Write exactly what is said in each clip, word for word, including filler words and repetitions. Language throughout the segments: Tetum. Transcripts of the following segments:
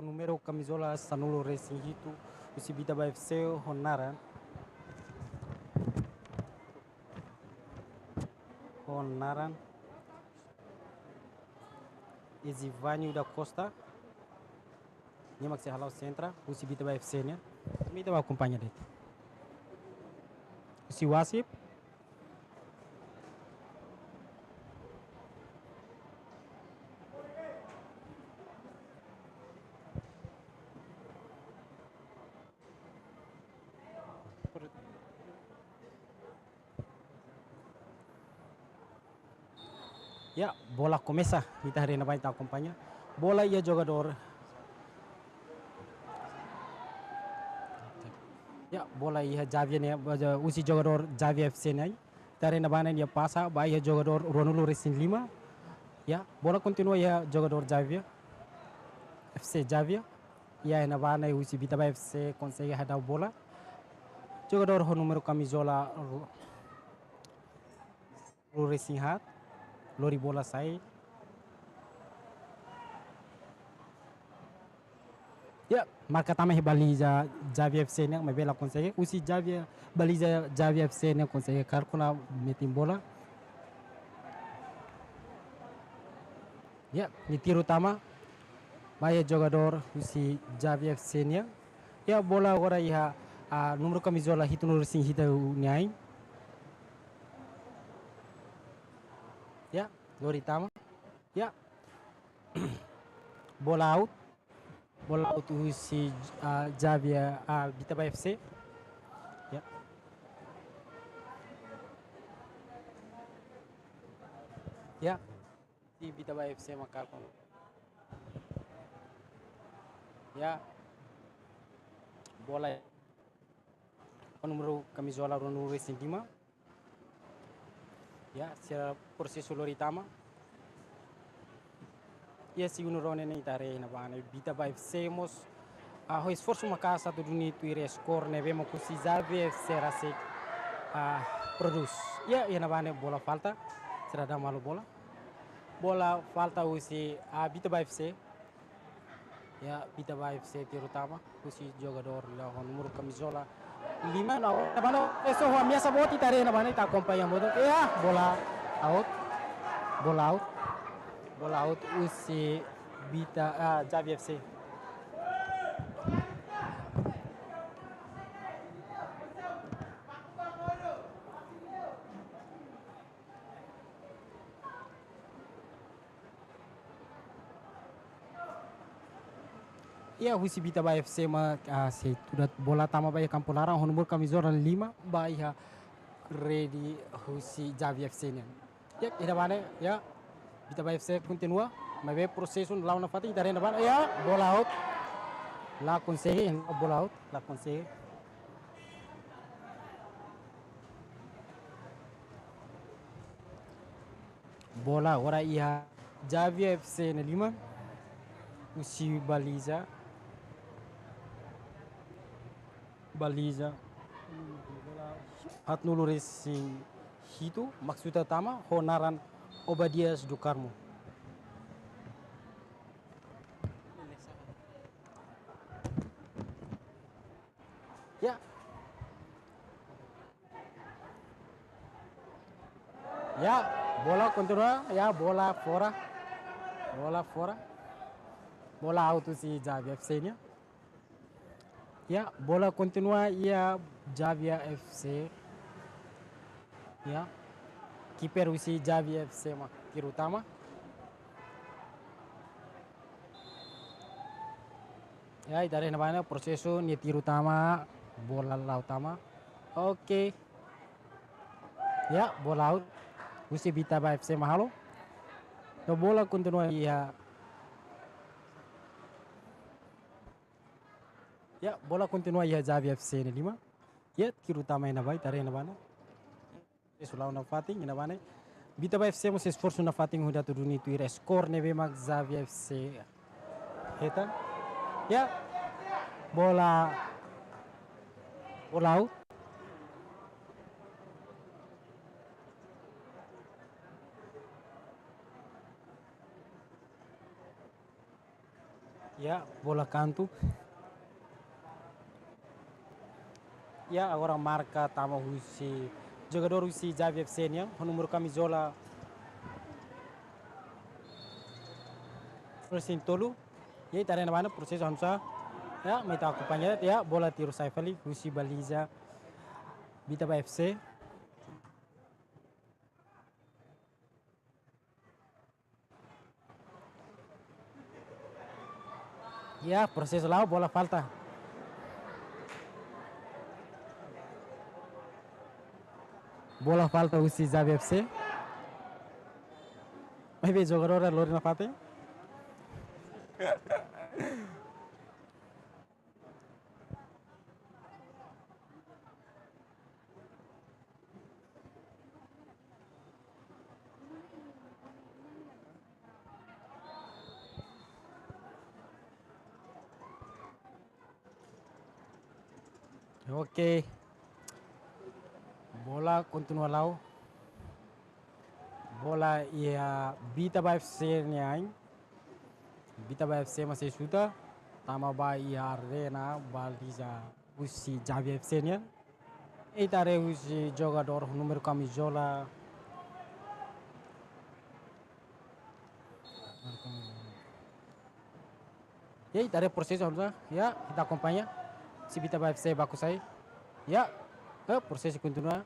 númeru kamizola sanulu-resin-hitu, husi Bitaba F C ho naran. Ho naran Ezivânio da Costa. Nia mak sei hala'o sentra, husi Bitaba F C nian. Ami ita bá akompaña de'it. Husi Wasip. Ya, bola komesa, ita haree iha ne'ebá ita akompaña. Bola iha jogadór. Ya, bola iha Xavier nian, husi jogadór Xavier F C nian. Ita haree iha ne'ebá nia pasa ba iha jogadór ruanulu-resin-lima. Ya, bola kontinua iha jogadór Xavier. F C Xavier. Ya, iha ne'ebá husi Bitaba F C konsege hadau bola. Jogadór ho númeru kamizola ru-, ruanulu-resin-haat, lori bola sai. Ya, marka tama iha baliza Xavier F C nian, maibé la konsege. Husi Xavier, baliza Xavier F C nian konsege kalkula metin bola. Ya, nia tiru tama ba iha jogadór husi Xavier F C nian. Ya, bola agora iha, ah, númeru kamizola hitunulu-resin-hitu nia ain. Ya, lori tama. Ya. Bola out. Bola out husi, ah, Xavier, ah, Bitaba F C. Ya. Ya. Husi Bitaba F C mak kalkula. Ya. Bola. Númeru kamizola ruanulu-resin-lima. Ya, sira prosesu lori tama. Ya, segundu ronde ne'e ita haree iha ne'ebá ne'e Bitaba F C mós, ah, ho esforsu maka'as atu duni tuir skor ne'ebé mak husi Xavier F C rasik, ah, prodús. Ya, iha ne'ebá ne'e bola falta. Sira dá malu bola. Bola falta husi, ah, Bitaba F C. Ya, Bitaba F C tiru tama, husi jogadór la ho númeru kamizola lima, no, iha ne'ebá ne'e, eso ho ameasa boot, ita haree iha ne'ebá ne'e, ita akompaña boot. Ya, bola out. Bola out. Bola out, husi Bita, ah, Xavier F C. Ya, husi Bitaba F C mak, ah, sei tuda bola tama ba iha kampu laran, ho númeru kamizola lima, ba iha rede husi Xavier F C nian. Ya, iha ne'ebá ne'e, ya. Bitaba F C kontinua, maibé prosesu la'o nafatin, ita haree iha ne'ebá ne'e, ya, bola out. La konsege, bola out, la konsege. Bola agora iha Xavier F C nia liman. Husi baliza. Baliza. Haatnulu-resin-hitu, mak xuta tama, ho naran Obadias do Carmo. Ya. Ya, bola kontinua, ya, bola fora. Bola fora. Bola out husi Xavier F C nian. Ya, bola kontinua iha Xavier F C. Ya. Kiper husi Xavier F C mak tiru tama. Ya, ita haree iha ne'ebá ne'e prosesu nia tiru tama, bola la'o tama. Oke. Ya, bola out. Husi Bitaba F C mak halo. No bola kontinua iha. Ya, bola kontinua iha Xavier F C nia liman. Ya, tiru tama iha ne'ebá, ita haree iha ne'ebá ne'e. Esforsu la'o nafatin, iha ne'ebá ne'e. Bitaba F C mós esforsu nafatin hodi atu duni tuir skor ne'ebé mak Xavier F C hetan. Ya. Bola. Bola out. Ya, bola kantu. Ya, agora marka tama husi jogadór husi Xavi F C nian, ho númeru kamizola resin tolu. Ya, ita haree ona ba prosesu hanesan ne'e. Ya, mai ita akompaña, ya, bola tiru sai fali husi baliza Vitaba F C. Ya, prosesu la'o, bola falta. Bola falta husi Xavi F C. Maibé jogadór lori nafatin. Oke. Bola kontinua la'o. Bola iha Vitaba F C nian. Vitaba F C mak sei xuta. Tama ba iha arena baliza husi Xavi F C nian. Ita haree husi jogadór númeru kamizola. Ya, ita haree prosesu hanesan ne'e. Ya, ita akompaña. Husi Vitaba F C baku sai. Ya, eh, prosesu kontinua.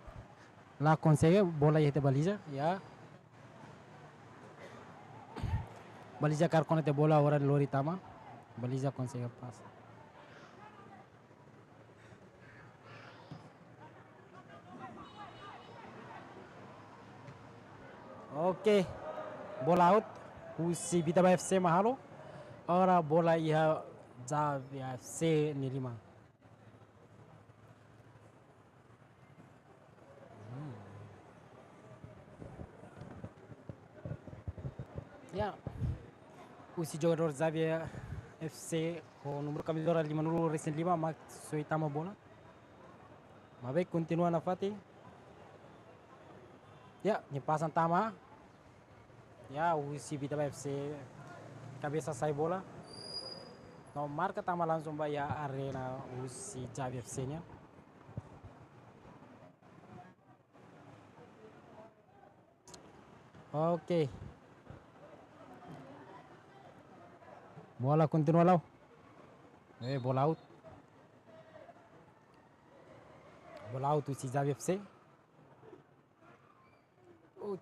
La konsege, bola iha ita baliza. Ya. Baliza kaer kona tiha bola, agora lori tama. Baliza konsege pasa. Oke. Bola out. Husi Vitaba F C mak halo. Agora bola iha Xavi F C nia liman. Hmm. Ya. Husi jogadór Xavi F C ho númeru kamizola limanulu resin lima mak soe tama bola. Maibé kontinua nafatin. Ya, nia pasa tama. Ya, husi Vitaba F C kabesa sai bola. No marka tama langsung ba iha arena husi Xavi F C nian. Oke. Bola kontinua la'o. Eh, bola out. Bola out husi Xavi F C. Out.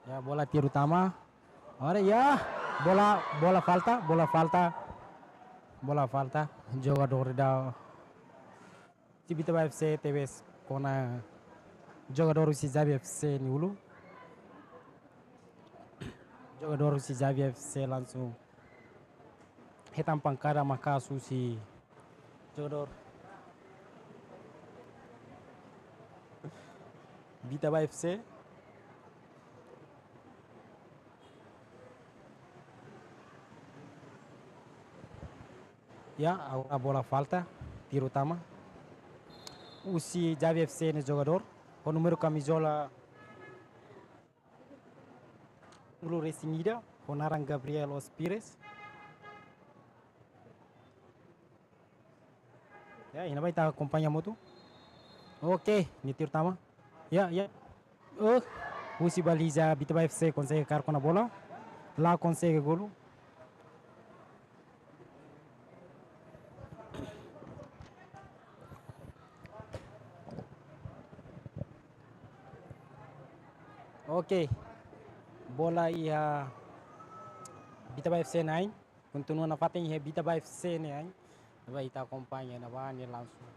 Ya, bola tiru tama. Ora ya, bola, bola falta, bola falta. Bola falta. Jogadór ida husi Vitaba F C tebes kona jogadór husi Xavi F C nia ulun. Jogadór husi Xavi F C langsung hetan pankada maka'as husi jogadór Vitaba F C. Ya, agora bola falta, tiru tama. Husi Xavi F C nia jogadór, ho númeru kamizola tolu resin ida, ho naran Gabriel Ospires. Ya, iha ne'ebá ita akompaña hamutuk. Oke, nia tiru tama. Ya, ya. Oh, husi baliza Vitaba F C konsege kaer kona bola. La konsege golu. Oke. Bola iha Vitaba F C nia ain. Kontinua nafatin iha Vitaba F C nia ain. Ne'ebé ita akompaña ne'ebá nia langsung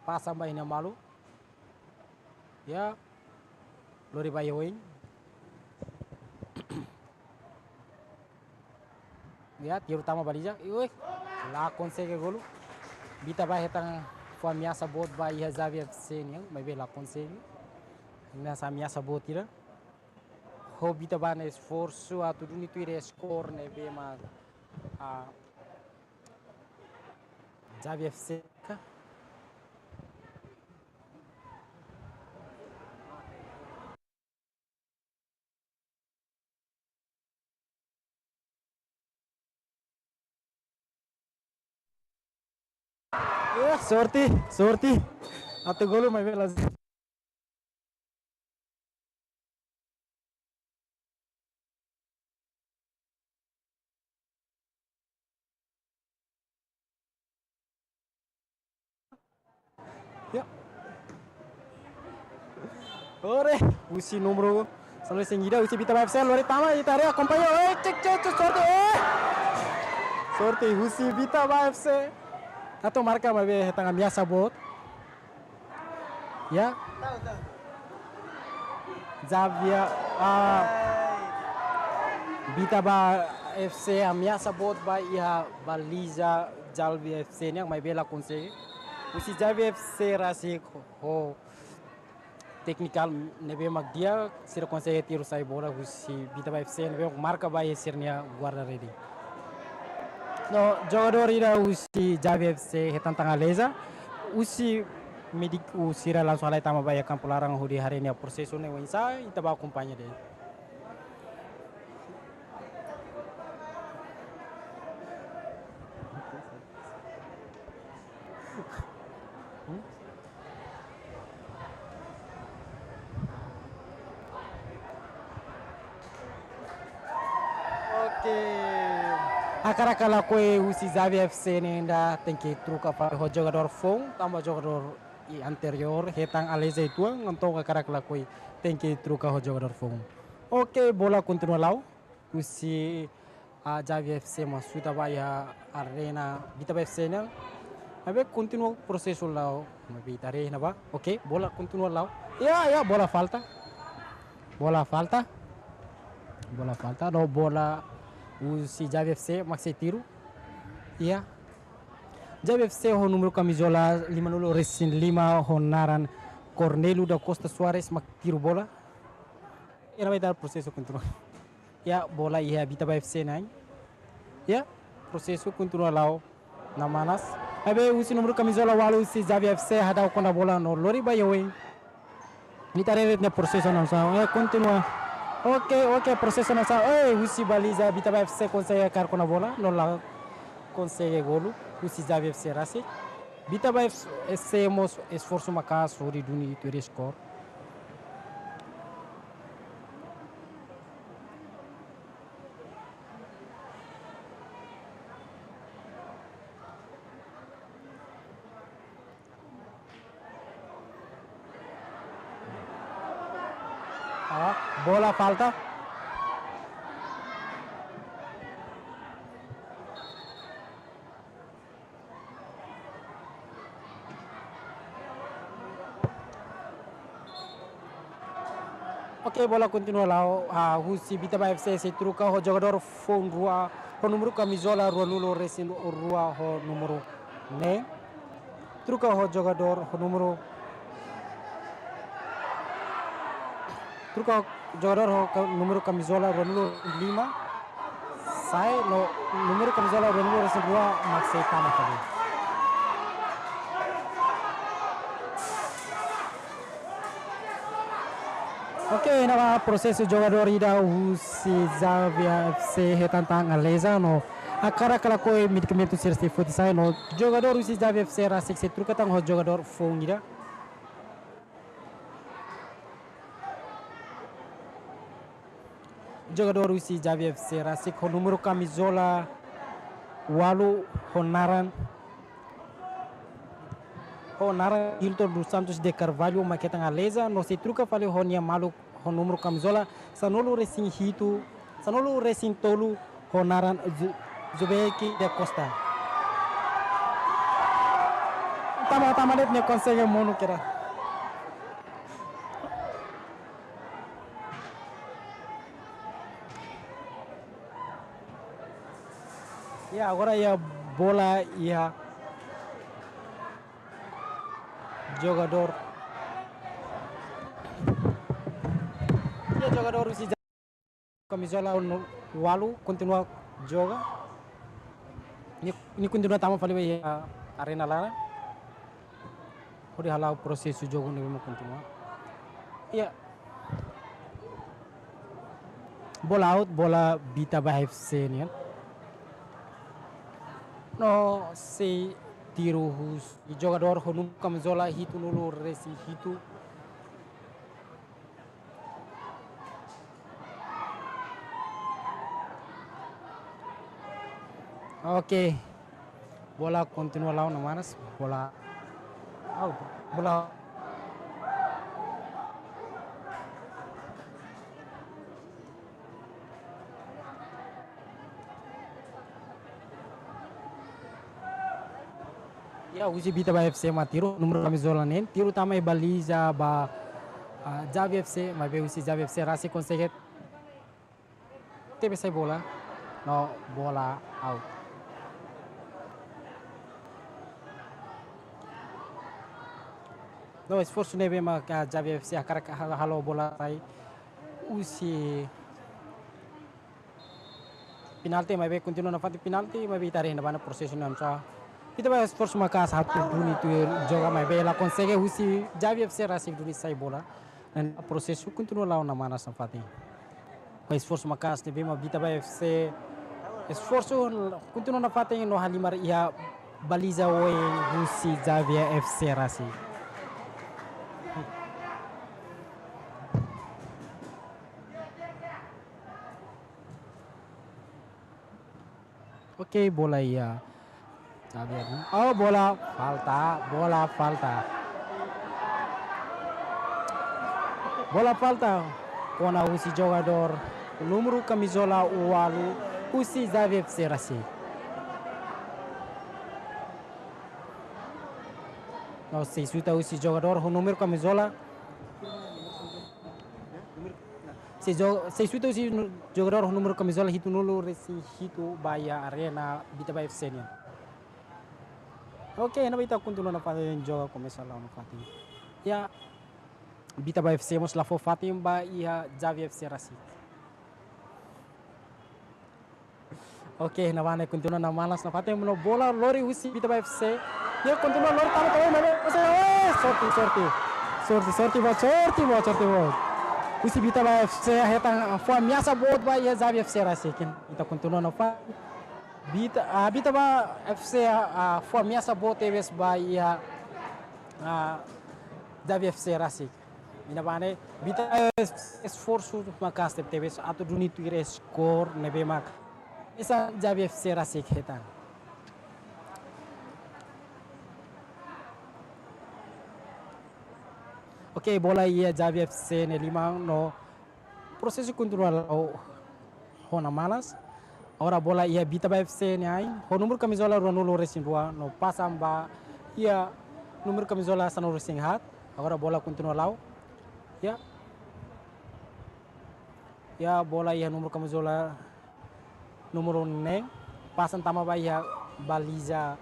pasa ba iha nia malu. Ya. Lori ba iha oin. Ya, tiru tama baliza. Ui. La konsege golu. Vitaba hetan fó ameasa boot ba iha Xavi F C nian, maibé la konsege. Ameasa, ameasa boot ida. Ho Vitaba nia esforsu atu duni tuir skor ne'ebé mak, ah, Xavi F C ka. Ya, sorte, sorte. Atu golu maibé la. Ya. Ore, husi númeru sanulu-resin-ida, husi Bitaba F C, lori tama, ita haree akompaña, eh, cek, cek, cek, sorte, eh. Sorte, husi Bitaba F C. Atu marka maibé hetan ameasa boot. Ya. Javi, ah, Bitaba F C ameasa boot ba iha baliza Javi F C nian, maibé la konsege. Husi Javi F C rasik ho téknika ne'ebé mak di'ak, sira konsege tiru sai bola husi Bitaba F C ne'ebé marka ba iha sira-nia guarda rede. No jogadór ida husi Javi F C hetan tan aleza, husi médiku sira langsung halai tama ba iha kampu laran hodi haree nia prosesu ne'e oinsá, ita bá akompaña de'it. Oke. Hakarak ka lakohi husi Javi F C ne'e ida tenke troka fali ho jogadór foun, tanba jogadór i anteriór hetan aleza uitoan, entaun hakarak ka lakohi tenke troka ho jogadór foun. Oke, bola kontinua la'o. Husi, ah, Javi F C mak xuta ba iha arena Bitaba F C nian. Maibé kontinua prosesu la'o, maibé ita haree iha ne'ebá. Oke, bola kontinua la'o. Ya, ya, bola falta. Bola falta. Bola falta. No bola husi Javi F C mak sei tiru. Ya. Javi F C ho númeru kamizola limanulu-resin-lima ho naran Cornelio da Costa Soares mak tiru bola. Iha ne'ebá ita prosesu kontinua. Ya, bola iha Bitaba F C nian. Ya, prosesu kontinua la'o. Namanas. Maibé husi númeru kamizola ualu husi Javi F C hadau kona bola no lori ba iha oin. Ita haree de'it nia prosesu nusá. Eh, kontinua. Oke, oke, prosesu nusá. Eh, husi baliza Bitaba F C konsege hakarak kona bola. No la konsege golu. Husi Javi F C rasik. Bitaba F C mós esforsu maka'as hodi duni tuir skor. Ah, bola falta. Oke, bola kontinua la'o, ah, husi Bitaba F C sei troka ho jogadór foun rua, ho númeru kamizola ruanulu-resin-rua ho númeru neen. Troka ho jogadór ho númeru, troka ho jogadór ho ka-, númeru kamizola ruanulu-lima. Sai no númeru kamizola ruanulu-resin-rua mak sei tama fali. Oke, iha ne'ebá prosesu jogadór ida husi Javi F C hetan tan aleza no hakarak ka lakohi medikamentu sira sei foti sai no jogadór husi Javi F C rasik sei troka tan ho jogadór foun ida. Jogadór husi Javi F C rasik ho númeru kamizola ualu ho naran, ho naran Hilton dos Santos de Carvalho mak hetan aleza no sei troka fali ho nia maluk ho númeru kamizola sanulu-resin-hitu, sanulu-resin-tolu ho naran Ju-, Jubeque da Costa. Tama, tama de'it nia konsege monu kera. Ya, agora iha bola iha jogadór. Ya, jogadór husi kamizola no ualu kontinua joga. Nia, nia kontinua tama fali ba iha arena laran. Hodi hala'o prosesu jogu ne'ebé mak kontinua. Ya. Bola out, bola Bitaba F C nian. No sei tiru husi jogadór ho númeru kamizola hitunulu-resin-hitu. Oke. Bola kontinua la'o ona manas. Bola. Au, bola. Ya, husi Bitaba F C mak tiru, númeru kamizola neen, tiru tama iha baliza ba, ah, Xavi F C, maibé husi Xavi F C rasik konsege tebe sai bola, no bola out. No esforsu ne'ebé mak Xavi F C hakarak halo, halo bola sai husi penalti, maibé kontinua nafatin penalti, maibé ita haree iha ne'ebá prosesu ne'e oinsá. Ita-boot esforsu maka'as atu duni tuir joga, maibé la konsege, husi Xavi F C rasik duni sai bola. Ne'e prosesu kontinua la'o ona manas nafatin. Ho esforsu maka'as ne'ebé mak Bitaba F C esforsu kontinua nafatin no halimar iha baliza oin husi Xavi F C rasik. Oke, bola iha. Xavi, oh, bola falta, bola falta. Bola falta kona husi jogadór númeru kamizola ualu husi Xavi F C rasik. No sei xuta husi jogadór ho númeru kamizola. Sei jo-, sei xuta husi nu-, jogadór ho númeru kamizola hitunulu-resin-hitu ba iha arena Bitaba F C nian. Oke, iha ne'ebá ita kontinua nafatin, joga komesa la'o nafatin. Ya, Bitaba F C mós la fó fatin ba iha Xavi F C rasik. Oke, iha ne'ebá ne'e kontinua manas nafatin, no bola lori husi Bitaba F C. Ya, kontinua lori tama tama na, eh, sorte, sorte. Sorte, sorte boot, sorte boot, sorte boot. Husi Bitaba F C hetan, ah, fó ameasa boot ba iha Xavi F C rasik. Ita kontinua nafatin. Bita, ah, Bitaba F C, ah, fó ameasa boot tebes ba iha, ah, Xavi F C rasik. Iha ne'ebá ne'e, Bitaba F C esforsu maka'as tebetebes atu duni tuir skor ne'ebé mak hanesan Xavi F C rasik hetan. Oke, bola iha Xavi F C nia liman no prosesu kontinua la'o ona manas. Agora bola iha Bitaba F C nia ain, ho númeru kamizola ruanulu-resin-rua, no pasa ba iha númeru kamizola sanulu-resin-haat. Agora bola kontinua la'o. Ya. Ya, bola iha númeru kamizola númeru neen, pasa tama ba iha baliza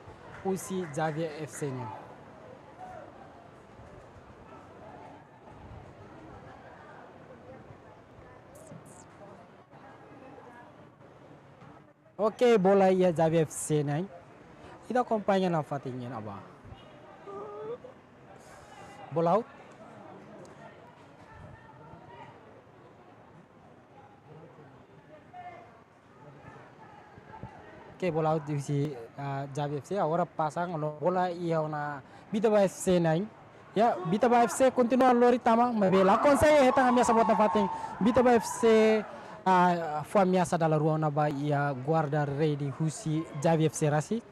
husi Xavi F C nian. Oke, bola iha Xavi F C nian. Ita akompaña nafatin iha ne'ebá. Bola out. Oke, bola out husi, ah, Xavi F C. Agora pasa no bola iha ona Bitaba F C nian. Ya, Bitaba F C kontinua lori tama, maibé la konsege hetan ameasa boot nafatin. Bitaba F C, ah, fó ameasa dala rua ona ba iha guarda rede husi Xavi F C rasik.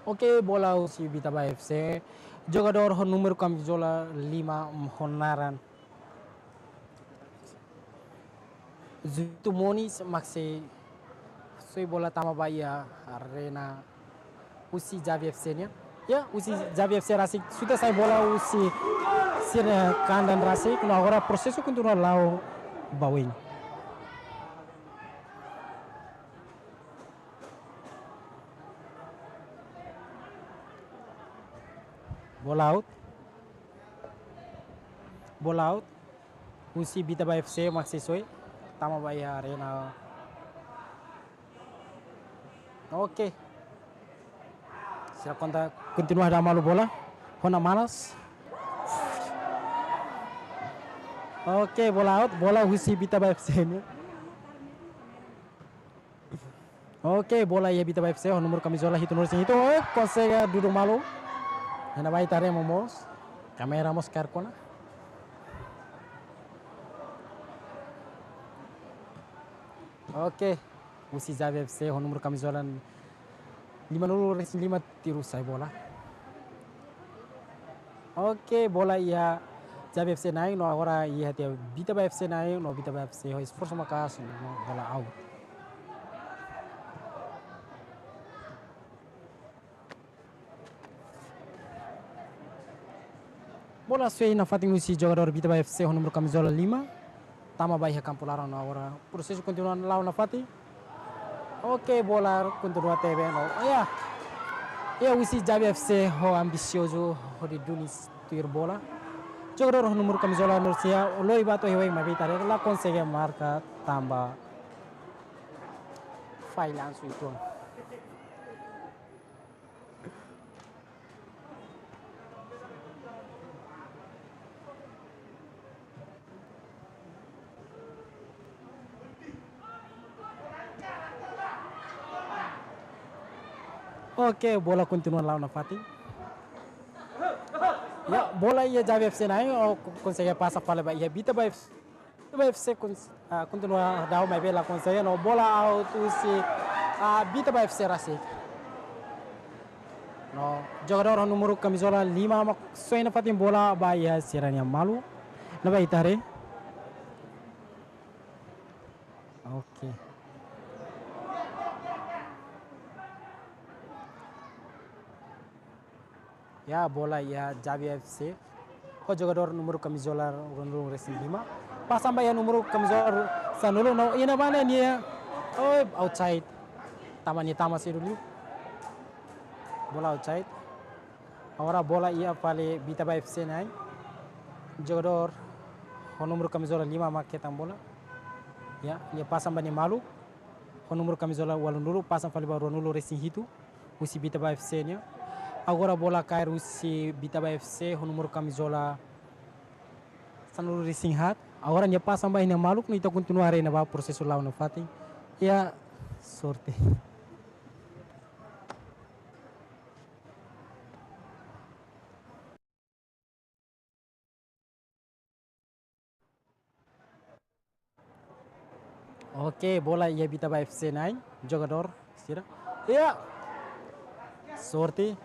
Oke, bola husi Bitaba F C. Jogadór ho númeru kamizola lima ho naran Zutu Monis mak sei soe bola tama ba iha arena husi Xavi F C nian. Ya, husi Xavi F C rasik xuta sai bola husi sira-nia kandan rasik. No agora prosesu kontinua la'o ba oin. Bola out. Bola out. Husi Bitaba F C mak sei soe tama ba iha arena. Oke. Sira konta kontinua hada malu bola. Ho ona manas. Oke, bola out, bola husi Bitaba F C nian. Oke, bola iha Bitaba F C, ho númeru kamizola hitu no resin hitu. Oh, konsege dudu malu. Iha ne'ebá ita haree momoos. Kámera mós kaer kona. Oke, husi Javi F C, ho númeru kamizola limanulu resin lima, tiru sai bola. Oke, bola iha Javi F C na'in, no agora iha tiha Bitaba F C na'in, no Bitaba F C ho esforsu maka'as, no bola out. Bola soe nafatin husi jogadór Bitaba F C ho númeru kamizola lima. Tama ba iha kampu laran, no agora prosesu kontinua la'o nafatin. Oke, bola kontinua tebe no. Ya. Ya, husi Javi F C ho ambisiozu hodi duni tuir bola. Jogadór ho númeru kamizola nol sia, lori ba to'o iha oin maibé ita haree la konsege marka tanba falla lansu uitoan. Oke, bola kontinua la'o nafatin. Ya, bola iha Javi F C na'in, oh, ko-, konsege pasa fali ba iha Bitaba F C. Bitaba F C kons-, ah, kontinua daudaun maibé la konsege, no bola out husi, ah, Bitaba F C rasik. No jogadór ho númeru kamizola lima mak soe nafatin, bola ba iha sira-nia malu. Ne'ebá ita haree. Oke. Ya, bola iha Javi F C. Ho jogadór númeru kamizola ruanulu resin lima. Pasa ba iha númeru kamizola ru-, sanulu, no iha ne'ebá ne'e nia. Oh, outside. Tama nia tama sedu liu. Bola outside. Agora bola iha fali Bitaba F C na'in. Jogadór ho númeru kamizola lima mak hetan bola. Ya, nia pasa ba nia maluk. Ho númeru kamizola ualunulu, pasa fali ba ruanulu resin hitu. Husi Bitaba F C nian. Agora bola kaer husi Bitaba F C, ho númeru kamizola sanulu resin haat. Agora nia pasa ba iha nia maluk, no ita kontinua haree ne'ebá prosesu la'o nafatin. Ya, sorte. Oke, bola iha Bitaba F C na'in, jogadór sira. Ya. Sorte.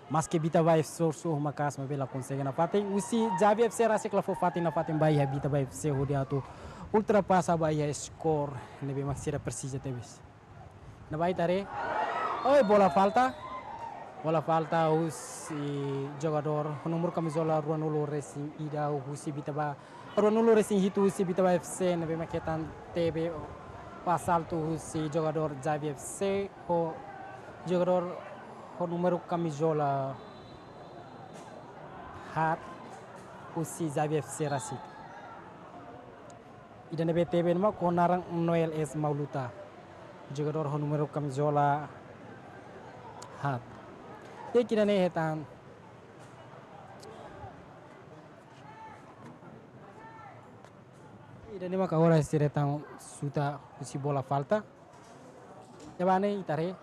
Maske Bitaba F C esforsu maka'as maibé la konsege nafatin. Husi Javi F C rasik la fó fatin nafatin ba iha Bitaba F C hodi atu ultrapasa ba iha skor ne'ebé mak sira presiza tebes. Ne'ebá ita haree. Oi, bola falta. Bola falta husi jogadór ho númeru kamizola ruanulu resin ida husi Bitaba. Ruanulu resin hitu husi Bitaba F C ne'ebé mak hetan tebe ba saltu husi jogadór Javi F C ho jogadór ho númeru kamizola haat husi Javi F C rasik. Ida ne'ebé tebe ne'e mak ho naran Noel S Mauluta. Jogadór ho númeru kamizola haat. Iha ida-ne'e hetan. Ida-ne'e mak agora sira hetan xuta husi bola falta. Ne'ebá ne'e ita haree.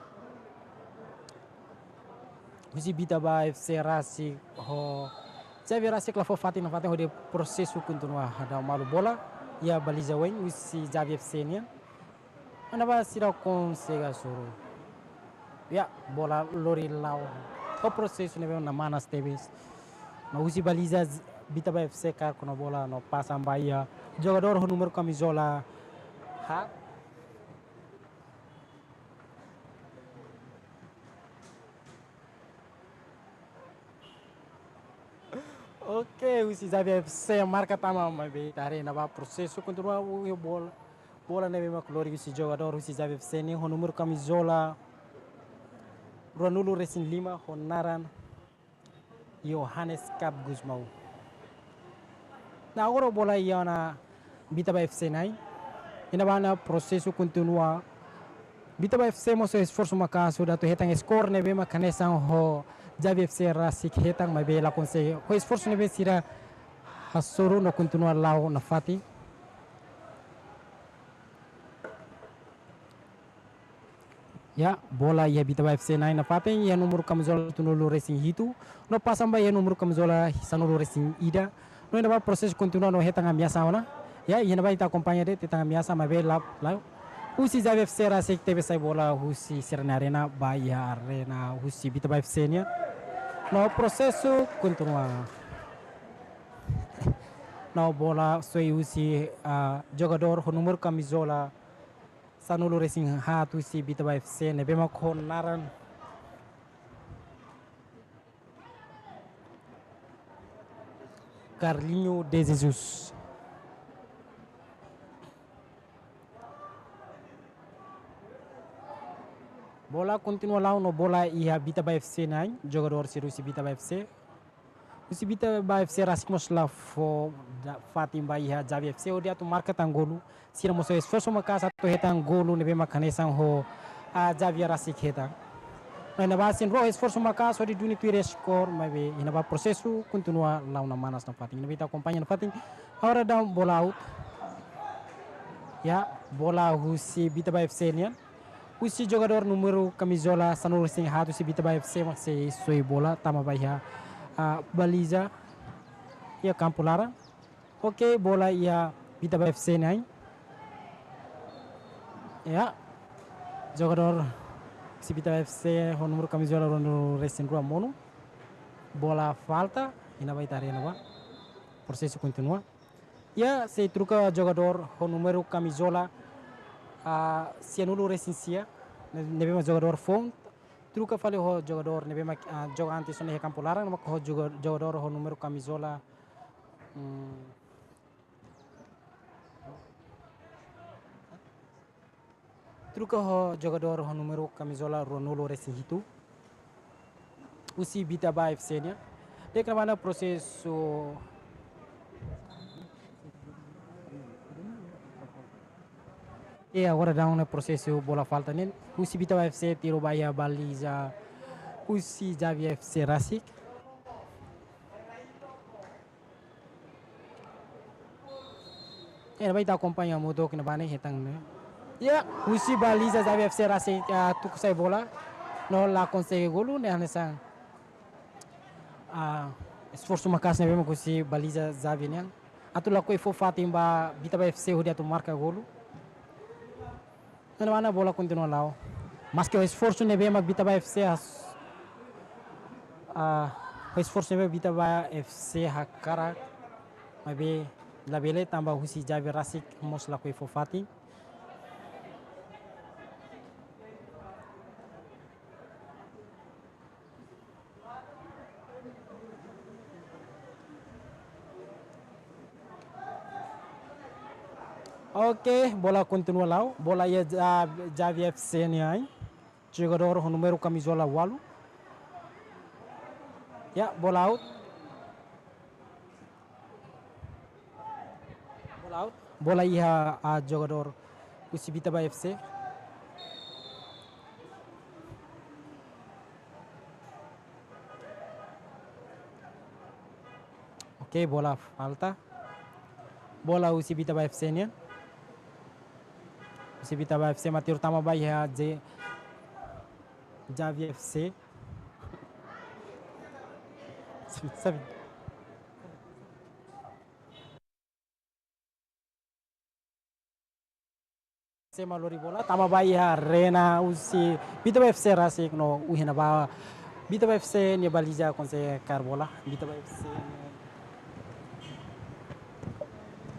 Husi Bitaba F C rasik ho Javi rasik la fó fatin nafatin hodi prosesu kontinua daudaun malu bola. Iha baliza oin husi Javi F C nian. Ne'ebá sira konsege hasoru. Ya, bola lori la'o. Ho prosesu ne'ebé mak manas tebes. No husi baliza Bitaba F C kaer kona bola no pasa ba iha jogadór ho númeru kamizola haat. Oke, husi Javi F C marka tama maibé ita haree ne'ebá prosesu kontinua, iha bola. Bola ne'ebé mak lori husi jogadór husi Javi F C nian ho númeru kamizola ruanulu resin lima ho naran Johannes Cap Gusmão. No agora bola iha ona Bitaba F C na'in. Iha ne'ebá ne'e prosesu kontinua. Bitaba F C mós esforsu maka'as hodi atu hetan skor ne'ebé mak hanesan ho Javi F C rasik hetan maibé la konsege. Ho esforsu ne'ebé sira hasoru no kontinua la'o nafatin. Ya, bola iha Bitaba F C na'in nafatin, iha númeru kamizola sanulu-resin-hitu. No pasa ba iha númeru kamizola sanulu-resin-ida. No iha ne'ebá prosesu kontinua no hetan ameasa ona. Ya, iha ne'ebá ita akompaña de'it, hetan ameasa maibé la, la. Husi Xavier F C rasik tebe sai bola husi sira-nia arena ba iha arena husi Bitaba F C nian. No prosesu kontinua. No bola soe husi, ah, jogadór ho númeru kamizola sanulu-resin-haat husi Bitaba F C ne'ebé mak ho naran Carlinho de Jesus. Bola kontinua la'o no bola iha Bitaba F C na'in, jogadór sira husi Bitaba F C. Husi Bitaba F C rasik mós la fó da-, fatin ba iha Xavier F C hodi atu marka tan golu. Sira mós esforsu maka'as atu hetan golu ne'ebé mak hanesan ho, ah, Xavier rasik hetan. Iha ne'ebá sira rua esforsu maka'as hodi duni tuir skor, maibé iha ne'ebá prosesu kontinua la'o ona manas nafatin. Iha ne'ebá ita akompaña nafatin. Agora daudaun bola out. Ya, bola husi Bitaba F C nian. Husi jogadór númeru kamizola sanulu-resin-haat husi Bitaba F C mak sei soe bola tama ba iha, ah, baliza iha kampu laran. Oke, bola iha Bitaba F C na'in. Ya. Jogadór husi Bitaba F C ho númeru kamizola ruanulu-resin-rua monu. Bola falta, iha ne'ebá ita haree iha ne'ebá. Prosesu kontinua. Ya, sei troka jogadór ho númeru kamizola, ah, sianulu-resin-sia, ne-, ne'ebé mak jogadór foun. Troka fali ho jogadór ne'ebé mak, ah, joga antes ona iha kampu laran, mak ho joga-, jogadór ho númeru kamizola, hmm, troka ho jogadór ho númeru kamizola ruanulu-resin-hitu. Husi Bitaba F C nian. De'it iha ne'ebá prosesu. E agora daudaun prosesu bola falta nian. Husi Bitaba F C tiro ba iha baliza husi Xavier F C rasik. Iha ne'ebá ita akompaña hamutuk iha ne'ebá ne'e hetan ne'e. Ya, husi baliza Xavier F C rasik, ah, tuku sai bola. No la konsege golu ne'e hanesan, ah, esforsu maka'as ne'ebé mak husi baliza Xavier nian. Atu lakohi fó fatin ba Bitaba F C hodi atu marka golu. Iha ne'ebá bola kontinua la'o. Maske esforsu ne'ebé mak Bitaba F C has-, ah, esforsu ne'ebé Bitaba F C hakarak, maibé labele tanba husi Xavier rasik mós lakohi fó fatin. Oke, bola kontinua la'o. Bola iha Ja-, Xavier F C nian. Jogadór ho númeru kamizola ualu. Ya, bola out. Bola out. Bola iha, ah, jogadór husi Bitaba F C. Oke, bola falta. Bola husi Bitaba F C nian. Husi Bitaba F C mak tiro tama ba iha Xavier F C. Sabe, sabe. F C mak lori bola, tama ba iha arena husi Bitaba F C rasik no iha ne'ebá Bitaba F C nia baliza konsege kaer bola. Bitaba F C nia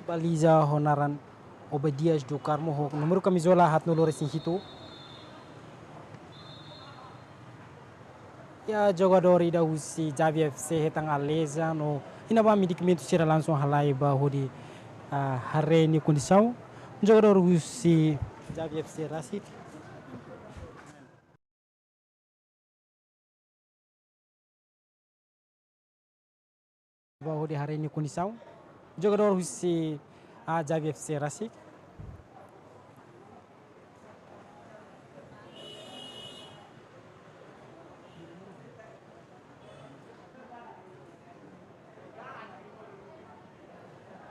baliza ho naran Obadias do Carmo ho númeru kamizola haatnulu-resin-hitu. Ya, jogadór ida husi Xavier F C hetan lesão no iha ne'ebá medikamentu sira langsung halai ba hodi, ah, haree nia kondisaun. Jogadór husi Xavier F C rasik. Ba hodi haree nia kondisaun. Jogadór husi, ah, Xavier F C rasik.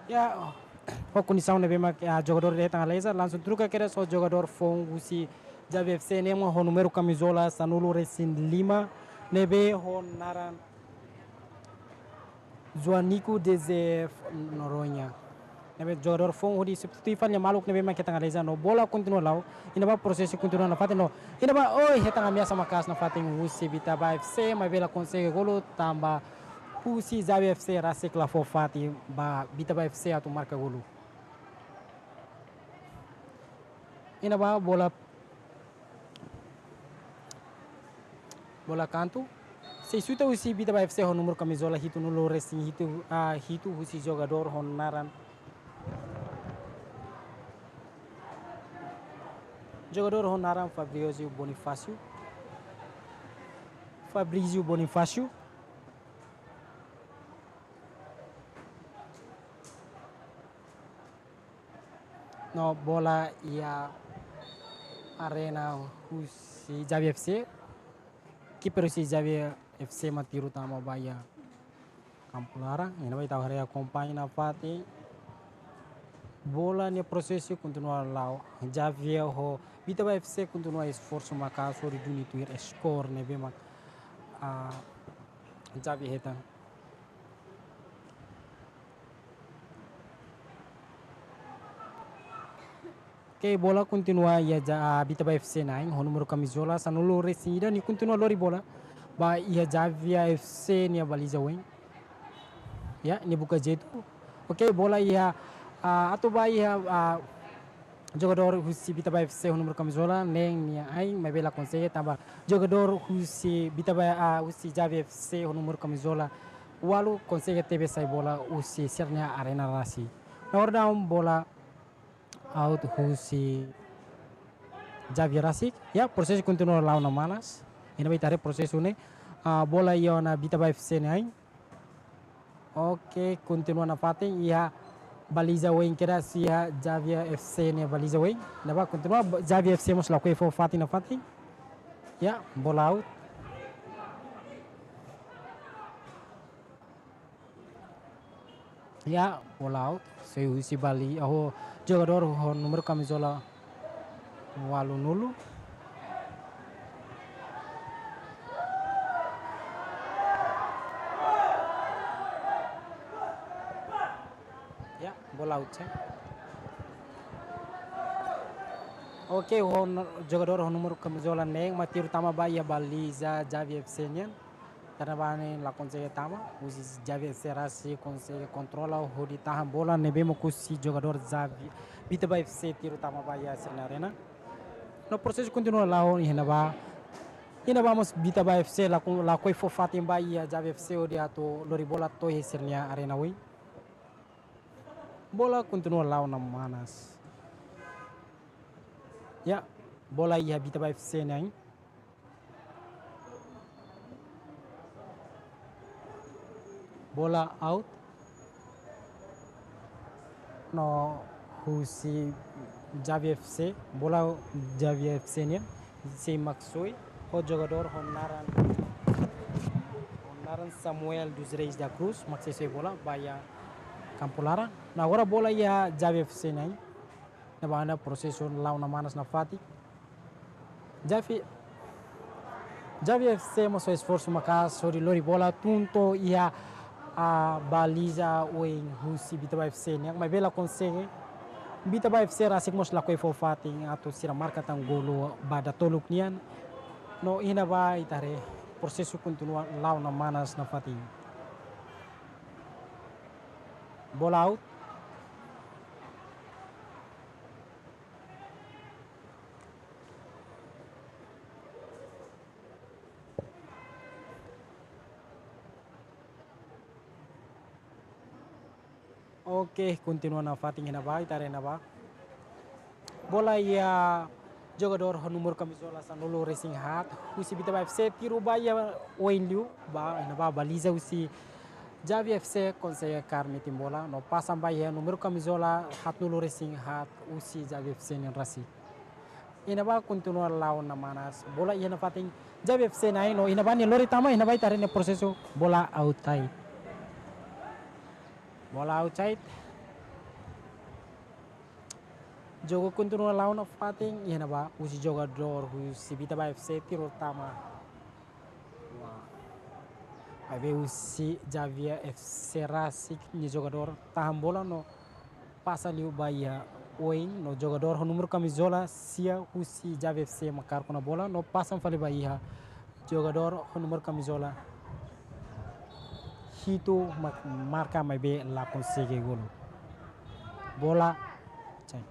Ya, ho kondisaun ne'ebé mak, ah, jogadór ida hetan lesão, langsung troka kedas ho jogadór foun husi Xavier F C ne'e mak ho númeru kamizola sanulu resin lima ne'ebé ho naran Joanico de Zef Noronha. Ne'ebé jogadór foun hodi substitui fali nia maluk ne'ebé mak hetan lesão no bola kontinua la'o. Iha ne'ebá prosesu kontinua nafatin no iha ne'ebá, oi, hetan ameasa maka'as nafatin husi Vitaba F C, maibé la konsege golu tanba husi Xavier F C rasik la fó fatin ba Vitaba F C atu marka golu. Iha ne'ebá bola, bola kantu sei xuta husi Vitaba F C ho númeru kamizola hitunulu resin hitu, ah, hitu husi jogadór ho naran, jogadór ho naran Fabrício Bonifácio. Fabrício Bonifácio. No bola iha arena husi Xavier F C. Kiper husi Xavier F C mak tiru tama ba iha kampu laran. Iha ne'ebá ita haree akompaña nafatin. Bola nia prosesu kontinua la'o. Xavier ho Vitaba F C kontinua esforsu maka'as hodi duni tuir skor ne'ebé mak, ah, Xavier hetan. Oke, bola kontinua iha Ja-, ah, Vitaba F C na'in, ho númeru kamizola sanulu resin ida, nia kontinua lori bola ba iha Xavier F C nia baliza oin. Ya, nia buka jeitu. Oke, bola iha, ah, atu ba iha, ah, jogadór husi Vitaba F C ho númeru kamizola neen nia ain, maibé la konsege tanba jogadór husi Vitaba, ah, husi Xavier F C ho númeru kamizola ualu konsege tebe sai bola husi sira-nia arena rasik. No agora daudaun bola out husi Xavier rasik. Ya, prosesu kontinua la'o ona manas. Iha ne'ebá ita haree prosesu ne'e. Ah, bola iha ona Vitaba F C nia ain. Oke, kontinua nafatin iha baliza oin kedas iha Xavier F C nia baliza oin. Iha ne'ebá kontinua ba-, Xavier F C mós lakohi fó fatin nafatin. Ya, bola out. Ya, bola out. Sei husi bali, ah, ho jogadór ho númeru kamizola ualunulu. Ya, bola out, ya. Oke, ho nu-, jogadór ho númeru kamizola neen mak tiru tama ba iha baliza Xavier F C nian. Iha ne'ebá ne'e la konsege tama, husi Xavier F C rasik konsege kontrola hodi tahan bola ne'ebé mak husi jogadór Xavi-, Vitaba F C tiru tama ba iha sira-nia arena. No prosesu kontinua la'o iha ne'ebá. Iha ne'ebá mós Vitaba F C lako-, lakohi fó fatin ba iha Xavier F C hodi atu lori bola to'o iha sira-nia arena oin. Bola kontinua la'o ona manas. Ya, bola iha Vitaba F C nia ain. Bola out. No husi Xavier F C, bola Xavier F C nian, sei mak soe, ho jogadór ho naran, ho naran Samuel dos Reis da Cruz, mak sei soe bola ba iha kampu laran. No agora bola iha Xavier F C nia ain. Iha ne'ebá prosesu la'o ona manas nafatin. Xavi-, Xavier F C mós esforsu maka'as hodi lori bola tun to'o iha, ah, baliza oin husi Vitaba F C nian, maibé la konsege. Vitaba F C rasik mós lakohi fó fatin atu sira marka tan golu ba datoluk nian. No iha ne'ebá ita haree prosesu kontinua la'o ona manas nafatin. Bola out. Oke, kontinua nafatin iha ne'ebá, ita haree iha ne'ebá. Bola iha jogadór ho númeru kamizola sanulu resin haat husi Vitaba F C tiru ba iha oin liu, ba iha ne'ebá baliza husi Xavier F C konsege kaer metin bola, no pasa ba iha númeru kamizola haatnulu resin haat husi Xavier F C nian rasik. Iha ne'ebá kontinua la'o ona manas. Bola iha nafatin Xavier F C nia ain no iha ne'ebá nia lori tama, iha ne'ebá ita haree nia prosesu bola outside. Bola outside. Jogu kontinua la'o nafatin, iha ne'ebá husi jogadór husi Bita Bae F C tiru tama. Wah. Maibé husi Javier F C rasik nia jogadór tahan bola no pasa liu ba iha oin no jogadór ho númeru kamizola sia husi Javier F C mak hakarek ona bola no pasa fali ba iha jogadór ho númeru kamizola hitu mak marka maibé la konsege golu. Bola sai.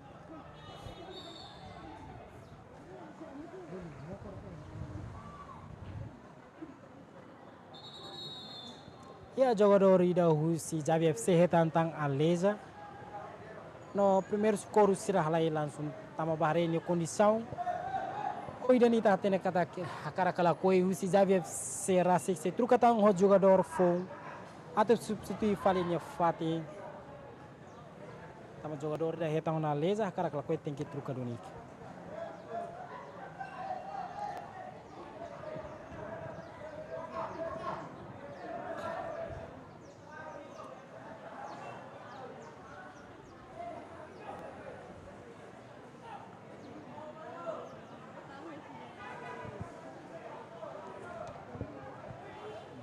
Iha jogadór ida husi Javier F C hetan tan Aleja. No primeiru sokorru sira halai langsung tama ba haree nia kondisaun. Ho ida-ne'e ita hatene katak hakarak ka lakohi husi Javier F C rasik sei troka tan ho jogadór foun atu substitui fali nia fatin. Tanba jogadór ida hetan ona Aleja, hakarak ka lakohi tenke troka duni.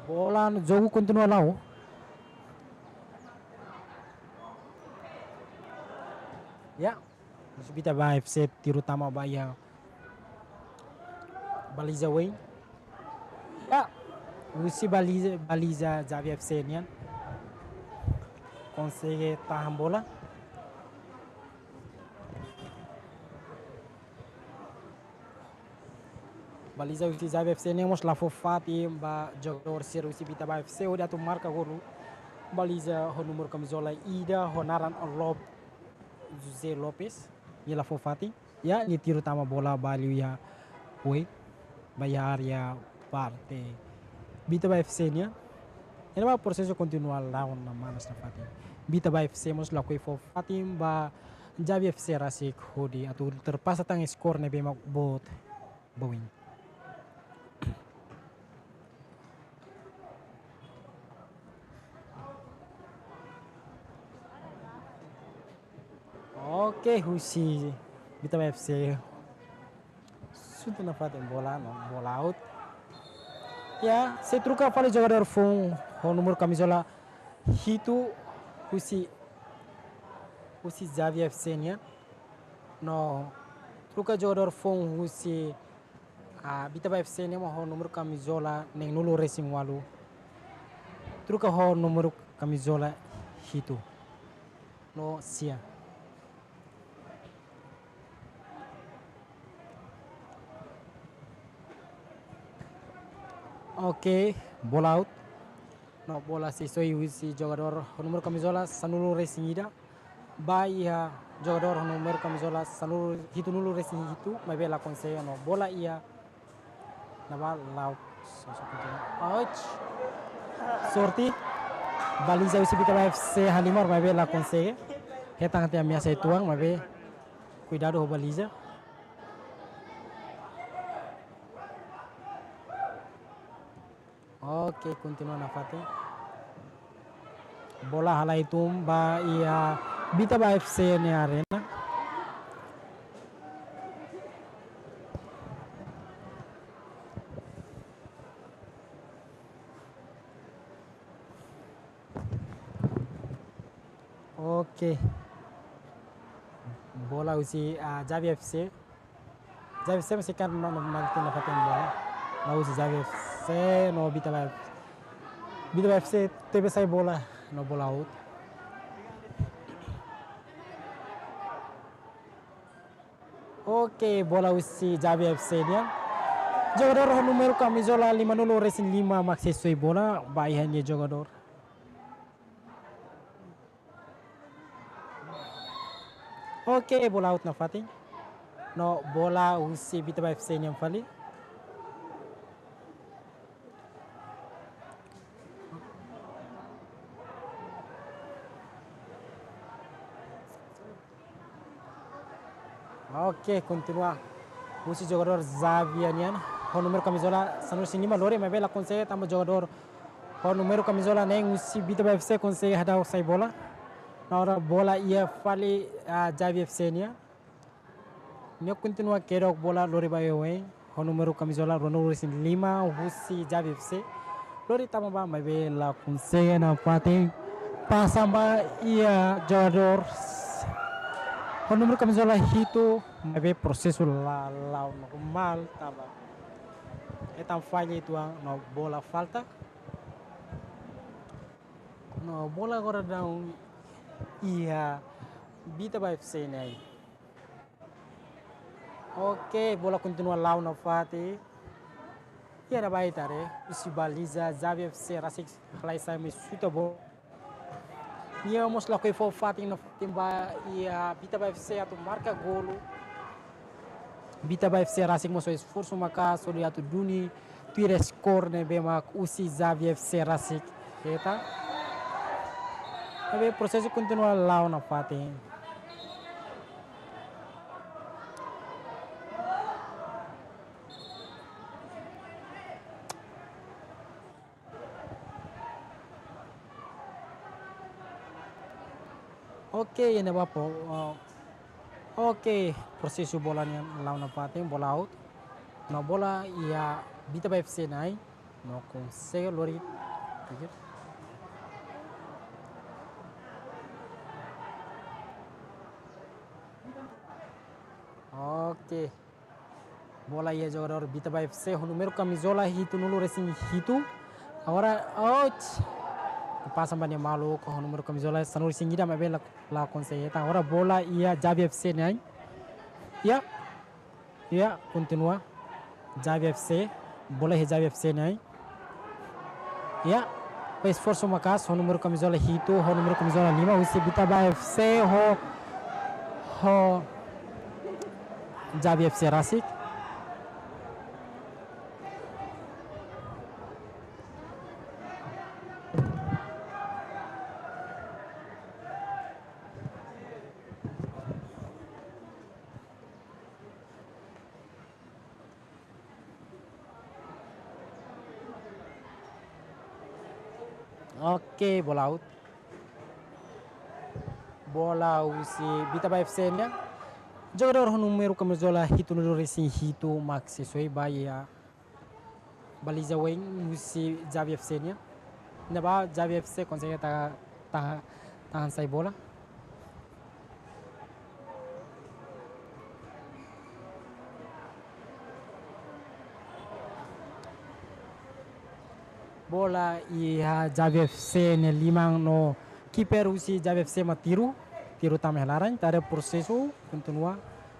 Bola no jogu kontinua la'o. Ya, husi Bita Bae F C tiru tama ba iha baliza oin. Ya, husi baliza, baliza Javier F C nian. Konsege tahan bola. Baliza husi Javier F C ne'e mós la fó fatin ba jogadór sira husi Bita Bae F C hodi atu marka golu. Baliza ho númeru kamizola ida ho naran Lop-, José Lopes. Nia la fó fatin. Ya, nia tiru tama bola ba liu iha oin. Ba iha área parte Bita Bae F C nian. Iha ne'ebá prosesu kontinua la'o ona manas nafatin. Bita Bae F C mós lakohi fó fatin ba Javier F C rasik hodi atu ultrapasa tan skor ne'ebé mak boot ba oin. Oke, husi Bita Bae F C. Xuta nafatin bola, no bola out. Ya, sei troka fali jogadór foun ho númeru kamizola hitu husi, husi Javier F C nian. No troka jogadór foun husi, ah, Bita Bae F C ne'e mak ho númeru kamizola neen-nulu resin ualu. Troka ho númeru kamizola hitu. No sia. Oke, bola out. No bola sei soe husi jogadór ho númeru kamizola sanulu resin ida. Ba iha jogadór ho númeru kamizola sanulu, hitunulu resin hitu, maibé la konsege no bola iha ne'ebá la'o. Ouch. Sorte. Baliza husi Bita Bae F C halimar maibé la konsege. Hetan tiha ameasa uitoan maibé kuidadu ho baliza. Oke, kontinua nafatin. Bola halai tun ba iha Bita Bae F C nia arena. Oke. Bola husi, ah, Javier F C. Javier F C masih kan no, no, no, no, no, no, no, no, husi Javier F C, no, Bita Bae, Bita Bae F C, tebe sai bola, no, bola out. Oke, bola husi Javier F C nian. Jogadór ho númeru kamizola limanulu resin lima mak sei soe bola, ba iha nia jogadór. Oke, bola out nafatin. No bola husi Bita Bae F C nian fali. Oke, kontinua. Husi jogadór Javier nian, ho númeru kamizola sanulu resin lima lori, maibé la konsege tanba jogadór ho númeru kamizola neen husi Bita Bae F C konsege hadau sai bola. No agora bola iha fali, ah, Javier F C nian. Nia kontinua kedok bola lori ba iha oin, ho númeru kamizola ruanulu-resin-lima husi Javi F C. Lori tama ba maibé la konsege nafatin. Pasa ba iha jogadór ho númeru kamizola hitu, maibé prosesu la la'o normál tanba hetan falla uitoan no bola falta. No bola agora daudaun iha Vita ba F C nian. Oke, bola kontinua la'o nafatin. Iha ne'ebá ita haree, husi baliza Javi F C rasik halai sai mai xuta bola. Nia mós lakohi fó fatin nafatin ba iha Vita ba F C atu marka golu. Vita ba F C rasik mós esforsu maka'as hodi atu duni tuir skor ne'ebé mak husi Javi F C rasik hetan. Maibé prosesu kontinua la'o nafatin. Oke, iha ne'ebá po, oh, oke, prosesu bola nian la'o nafatin, bola out. No bola iha Vita ba F C na'in, no konsege lori. Oke. Bola iha jogadór Vita ba F C ho númeru kamizola hitunulu-resin-hitu. Agora, ouch. Pasa ba nia maluk ho númeru kamizola sanulu-resin-ida maibé la, la konsege hetan. Agora bola iha Javi F C na'in. Ya. Ya, kontinua. Javi F C. Bola iha Javi F C na'in. Ya, esforsu maka'as ho númeru kamizola hitu, ho númeru kamizola lima, husi Vita ba F C, ho, ho Javi F C rasik. Oke, bola out. Bola husi Vita ba F C nian. Jogadór ho númeru kamizola hitunulu-resin-hitu mak sei soe ba iha baliza oin husi Javi F C nian. Ne'ebá Javi F C konsege ta, ta, tahan sai bola. Bola iha Javi F C nia liman no kiper husi Javi F C mak tiru, tiru tama iha laran, ita haree prosesu kontinua.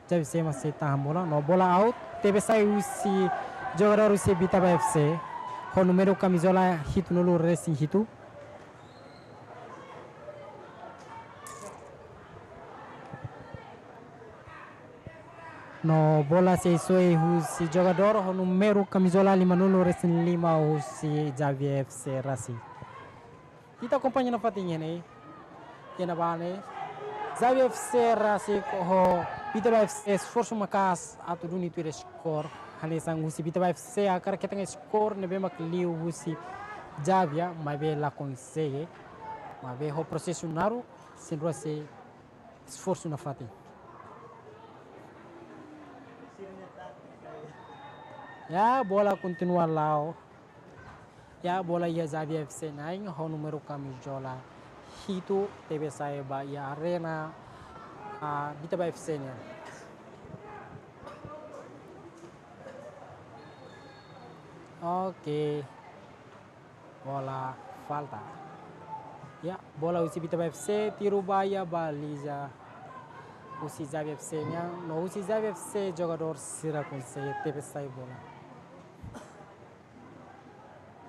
Javi F C mak sei tahan bola, no bola out, tebe sai husi jogadór husi Vita ba F C, ho númeru kamizola hitunulu-resin-hitu. No bola sei soe husi jogadór ho númeru kamizola limanulu-resin-lima husi Javi F C rasik. Ita akompaña nafatin iha ne'e. Iha ne'ebá ne'e, Javi F C rasik ho Vita ba F C esforsu maka'as atu duni tuir skor. Hanesan husi Vita ba F C hakarak hetan skor ne'ebé mak liu husi Javi, maibé la konsege. Maibé ho prosesu naruk, sira rua sei esforsu nafatin. Ya, bola kontinua la'o. Ya, bola iha Javi F C na'in, ho númeru kamizola hitu, tebe sai ba iha arena, ah, Vita ba F C nian. Oke. Bola falta. Ya, bola husi Vita ba F C, tiru ba iha baliza husi Javi F C nian, no husi Javi F C jogadór sira konsege tebe sai bola.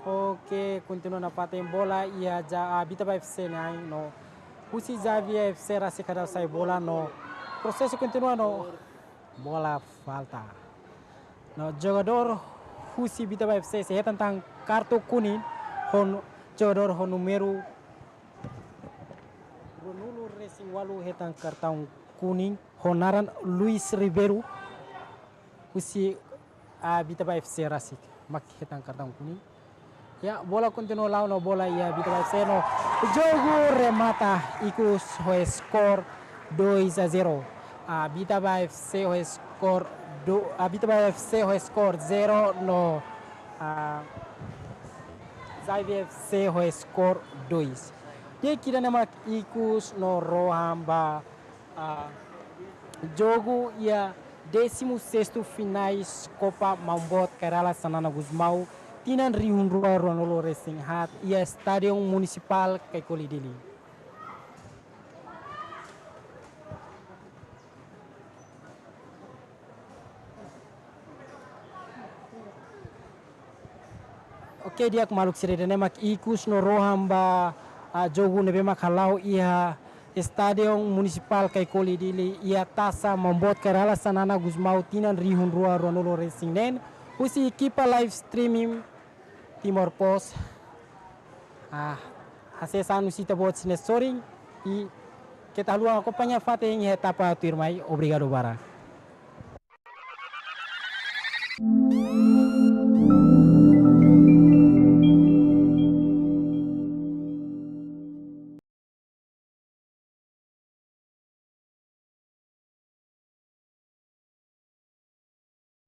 Oke, kontinua nafatin, bola iha Ja-, ah, Vita ba F C na'in, no husi Javi F C rasik hadau sai bola, no prosesu kontinua, no bola falta. No jogadór husi Vita ba F C sei hetan tan kartaun kuning, ho nu-, jogadór ho númeru ruanulu-resin-ualu hetan kartaun kuning, ho naran Luis Ribeiro, husi, ah, Vita ba F C rasik mak hetan kartaun kuning. Ya, bola kontinua la'o, no bola iha Vita ba F C, no jogu remata ikus ho skor dois a zero. Ah, Vita ba F C ho skor skor do, ah, Bituba F C ho skor zero no, ah, Zaibe F C ho skor dois. Di'ak, ida-ne'e mak ikus no rohan ba, ah, jogu iha décimo sexto finais Copa Maun Boot Kay Rala Xanana Gusmão tinan rihun rua ruanulu resin haat iha Estádiu Munisipál Caicoli Dili. Oke, di'ak maluk sira, ida-ne'e mak ikus no rohan ba, ah, jogu ne'ebé mak hala'o iha Estádiu Munisipál Caicoli Dili iha Taça Maun Boot Kay Rala Xanana Gusmão tinan rihun rua ruanulu resin neen, husi ekipa live streaming Timor Post. Ah, hasees an husi ita-boot sira-ne'e sorin, i keta haluha akompaña fatin iha etapa tuirmai. Obrigadu barak.